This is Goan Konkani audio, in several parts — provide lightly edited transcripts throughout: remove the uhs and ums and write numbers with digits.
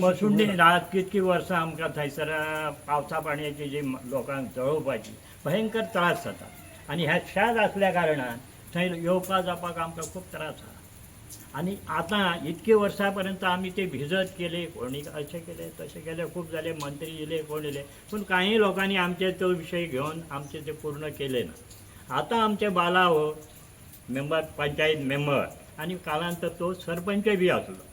मसुंडी रात कितकी वर्सां आमकां थंयसर पावसा पाणयाची जी लोकांक जळोवपाची भयंकर त्रास जाता आनी ह्या शेत आसल्या कारणान थंय येवपा जावपाक आमकां खूब त्रास आहा. आनी आतां इतके वर्सां पर्यंत आमी ते भिजत केले, कोणी अशें केले तशें केले, खूब जाले, मंत्री येयले, कोण येयले, पूण कांय लोकांनी आमचे तो विशय घेवन आमचे ते पूर्ण केले ना. आतां आमचे बाला हो मेंबर, पंचायत मेंबर आनी कालान तर तो सरपंच बी आसलो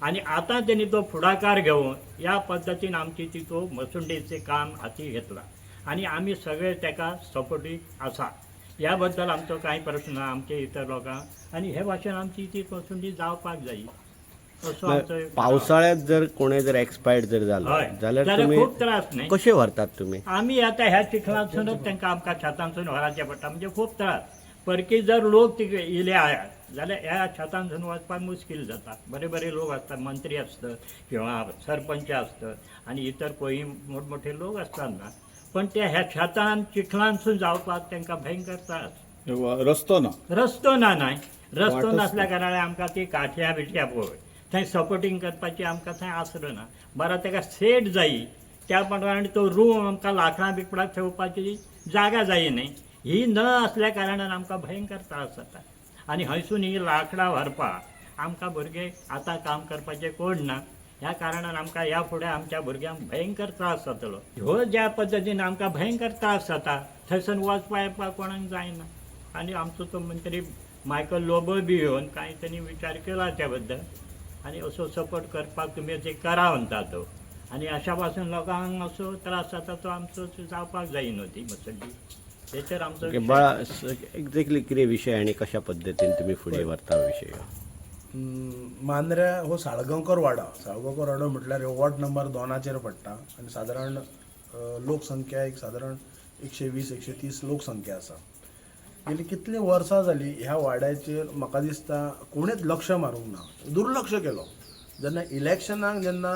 आनी आतां तेणी तो फुडाकार घेवन ह्या पद्दतीन आमची ती तो मसुंडेचें काम हाती घेतला आनी आमी सगळे तेका सपोर्टीव आसा. ह्या बद्दल आमचो कांय प्रश्न ना आमचे इतर लोकांक आनी हे भाशेन आमची ती मसुंडी जावपाक जाय असो आमचो एक- पावसाळ्यात जर कोणी जर एक्सपायर्ड जर जालो हय जाल्यार जाल्यार तुमी खूब त्रास न्ही. कशे व्हरतात तुमी? आमी आतां ह्या चिखलांतसूनच तांकां आमकां छतांतसून व्हराचें पडटा, म्हणजे खूब त्रास. परकी जर लोक तिकडे इले आहात जाल्यार ह्या छतांतसून वचपाक मुश्कील जाता. बरे बरे लोक आसतात, मंत्री आसतात किंवा सरपंच आसतात आनी इतर कोई मोठमोठे लोक आसतात ना, पण ते ह्या छतान चिखलांतसून जावपाक तांकां भयंकर त्रास. रस्तो ना. रस्तो ना, न्हय रस्तो वाटच नासल्या कारणान आमकां ती काठयां बिटयां पळय थंय सपोर्टींग करपाची आमकां थंय आसरो ना. बरें ताका सेट जायी त्या प्रमाणे तो रूम आमकां लाकडां बिकडां थेवपाची जागा जायी न्हय, ही न आसल्या कारणान आमकां भयंकर त्रास जाता. आनी हयसून ही लाकडां व्हरपाक आमकां भुरगे आतां काम करपाचे कोण ना, ह्या कारणान आमकां ह्या फुडें आमच्या भुरग्यांक भयंकर त्रास जातलो. ह्यो ज्या पद्दतीन आमकां भयंकर त्रास जाता थंयसून वचपा येवपाक कोणाक जायना. आनी आमचो तो मंत्री मायकल लोबो बी येवन कांय तेणी विचार केला त्या बद्दल आनी असो सपोर्ट करपाक तुमी ते करा म्हणटा तो आनी अशा पासून लोकांक असो त्रास जाता तो आमचो जावपाक जाय न्हू ती मसंडी तेचेर आमचो ओके, बाळा, एक्झॅक्टली कितें विशय आनी कशा पद्दतीन तुमी फुडें व्हरता हो विशय हो? मांद्र्या हो साळगांवकर वाडो. साळगांवकर वाडो म्हटल्यार हो वॉर्ड नंबर 2चेर पडटा आनी सादारण लोकसंख्या एक सादारण 120 130 लोकसंख्या आसा. गेली कितलीं वर्सां जालीं ह्या वाड्याचेर म्हाका दिसता कोणेच लक्ष मारूंक ना, दुर्लक्ष केलो. जेन्ना इलेक्शनाक जेन्ना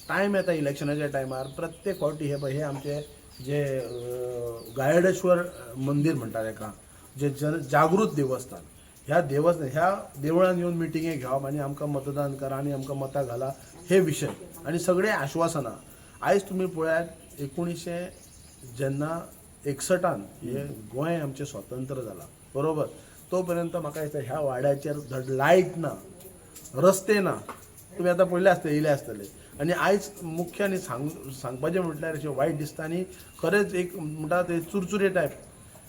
टायम येता, इलेक्शनाच्या टायमार प्रत्येक फावटी हे पळय हे आमचे जे गायडेश्वर मंदीर म्हणटा तेका, जे जन जागृत देवस्थान, ह्या देवस्थान ह्या देवळान येवन मिटिंगे घेवप आनी आमकां मतदान करा आनी आमकां मतां घाला हे विशय आनी सगळे आश्वासनां. आयज तुमी पळयात, 1961 जेन्ना हे गोंय आमचें स्वतंत्र जालां बरोबर, तो पर्यंत म्हाका दिसता ह्या वाड्याचेर धड लायट ना, रस्ते ना. तुमी आतां पळयले आसतले, येयले आसतले. आनी आयज मुख्य आनी सांगपाचें म्हटल्यार अशें वायट दिसता आनी खरेंच एक म्हणटा ते चुरचुरे टायप.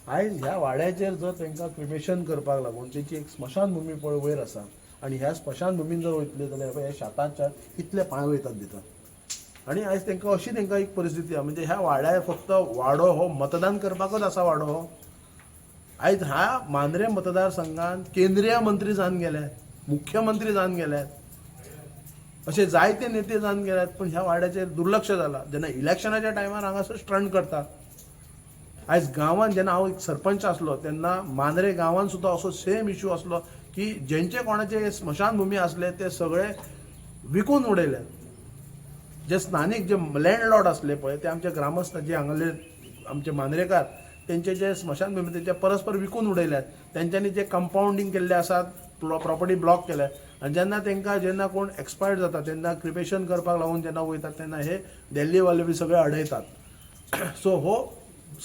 आयज ह्या वाड्याचेर जर तांकां क्रिमेशन करपाक लागून तेची एक स्मशानभुमी पळय वयर आसा आनी ह्या स्मशानभुमीन जर वयतले जाल्यार पळय ह्या शेताच्या कितले पांय वयतात भितर. आनी आयज तांकां अशी तांकां एक परिस्थिती आहा, म्हणजे ह्या वाड्यार फक्त वाडो हो मतदान करपाकच आसा वाडो हो. आयज ह्या मांद्रें मतदारसंघात केंद्रीय मंत्री जावन गेल्यात, मुख्यमंत्री जावन गेल्यात, अशे जायते नेते जावन गेल्यात, पूण ह्या वाड्याचेर दुर्लक्ष जालां. जेन्ना इलेक्शनाच्या टायमार हांगासर स्टंट करता. आयज गांवांत जेन्ना हांव एक सरपंच आसलो तेन्ना मांद्रे गांवांत सुद्दां असो सेम इशू आसलो की जेंचे कोणाचे स्मशानभुमी आसले ते सगळे विकून उडयले. जे स्थानीक जे लँडलॉर्ड आसले पळय ते आमचे ग्रामस्थ जे हांगासरले आमचे मांद्रेकार तेंचे जे स्मशानभुमी तेंचे परस्पर विकून उडयल्यात. तेंच्यांनी जे कंपावंडींग केल्ले आसात, प्रॉपर्टी ब्लॉक केल्या आनी जेन्ना तांकां जेन्ना कोण एक्सपायर्ड जाता तेन्ना क्रिमेशन करपाक लागून जेन्ना वयतात तेन्ना हे दिल्लीवाले बी सगळे अडयतात. सो हो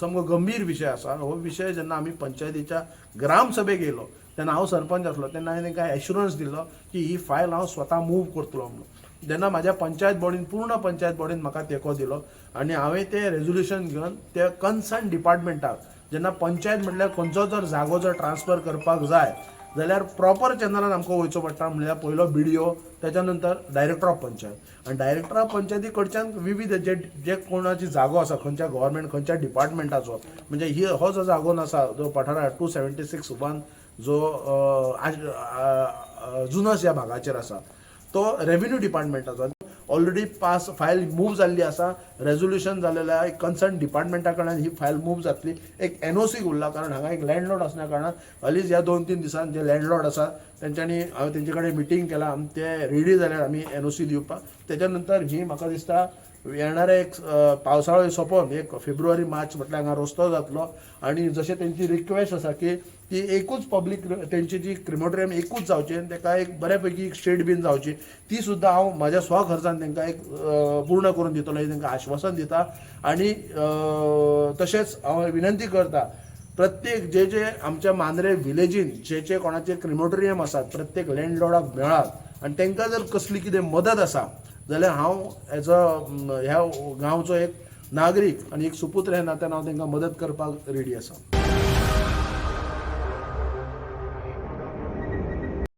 सामको गंभीर विशय आसा. हो विशय जेन्ना आमी पंचायतीच्या ग्रामसभेक येयलो तेन्ना हांव सरपंच आसलो तेन्ना हांवें तांकां एश्युरन्स दिल्लो की ही फायल हांव स्वता मूव करतलो म्हणून. तेन्ना म्हाज्या पंचायत बॉडीन, पूर्ण पंचायत बॉडीन म्हाका तेंको दिलो आनी हांवें तें रेजोल्युशन घेवन ते कन्सर्न डिपार्टमेंटाक, जेन्ना पंचायत म्हटल्यार खंयचो जर जागो जर ट्रान्सफर करपाक जाय जाल्यार प्रॉपर चॅनलान आमकां वयचो पडटा, म्हणल्यार पयलो बीडीओ, त्याच्या नंतर डायरेक्टर ऑफ पंचायत आनी डायरेक्टर ऑफ पंचायती कडच्यान विविध जे जे कोणाची जागो आसा, खंयच्या गव्हर्मेंट खंयच्या डिपार्टमेंटाचो, म्हणजे ही हो जो जागो आसा जो पठारा 276(1) जो जुनस ह्या भागाचेर आसा तो रेव्हेन्यू डिपार्टमेंटाचो. ऑलरेडी पास फायल मूव जाल्ली आसा, रेजोल्युशन जालेलें आहा. एक कन्सर्न डिपार्टमेंटा कडल्यान ही फायल मूव जातली. एक एनओसी उरला, कारण हांगा एक लँडलॉर्ड आसल्या कारणान हालींच ह्या 2-3 दिसान जे लँडलॉर्ड आसा तेंच्यांनी हांवें तेंचे कडेन मिटींग केला आनी ते रेडी जाल्यार आमी एनओसी दिवपाक. तेच्या नंतर ही म्हाका दिसता येणारे एक पावसाळो सोंपोन एक फेब्रुवारी मार्च म्हटल्यार हांगा रस्तो जातलो. आनी जशें तेंची रिक्वेस्ट आसा की ती एकूच पब्लीक तेंची जी क्रिमोटोरियम एकूच जावची आनी तेका एक बऱ्या पैकी एक शेड बीन जावची, ती सुद्दां हांव म्हाज्या स्वखर्चान तेंकां एक पूर्ण करून दितलो हें तेंकां आश्वासन दिता. आनी तशेंच हांव विनंती करता प्रत्येक जे जे आमच्या मांद्रे विलेजीन जे जे कोणाचे क्रिमोटोरियम आसात प्रत्येक लँडलॉर्डाक मेळात आनी तांकां जर कसली कितें मदत आसा जाल्यार हांव एज अ ह्या गांवचो एक नागरीक आनी एक सुपुत्र ह्या नात्यान हांव तांकां मदत करपाक रेडी आसा.